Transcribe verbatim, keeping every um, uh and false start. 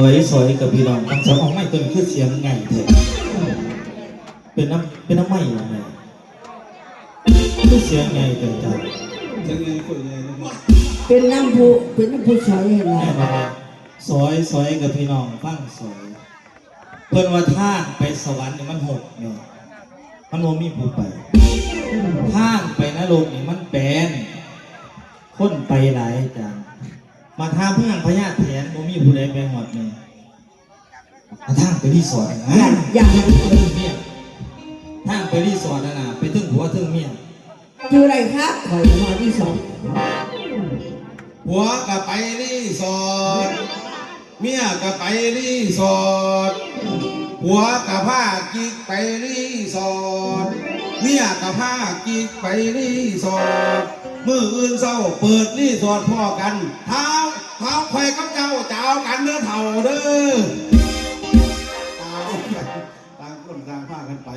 สอยสอยกับพี่น้องฟังสอยของไม่ต้นคือเสียงไงเถอะเป็นน้ำเป็นน้ำไม่หรอแม่คือเสียงไงเถอะจ้ะเสียงไงคนไงนะเป็นน้ำพุเป็นน้ำพุสอยเห็นไหมแม่บอกว่าสอยสอยกับพี่น้องฟังสอยเพิ่นว่าทางไปสวรรค์เนี่ยมันหกเนี่ยมันบ่มีผู้ไปทางไปนรกนี่มันแปนคนไปหลายจ้ะ มาถามเพื่อนพญาแถนบ่มีผู้ใดไปฮอดแม่มาทางไปรีสอร์ทนะอย่างอย่างเมียทางไปรีสอร์ทนั่นน่ะไปถึงผัวถึงเมียอยู่ไรครับข่อยมารีสอร์ทผัวก็ไปรีสอร์ทเมียก็ไปรีสอร์ทผัวก็พากิ๊กไปรีสอร์ทเมียก็พากิ๊กไปรีสอร์ท มื้ออื่นเช้าเปิดรีสอร์ทพ้อกัน ท้าวท้าวข่อยกับเจ้าจะเอากันเด้อเฒ่าเด้อ ต่างคนต่างพากันไป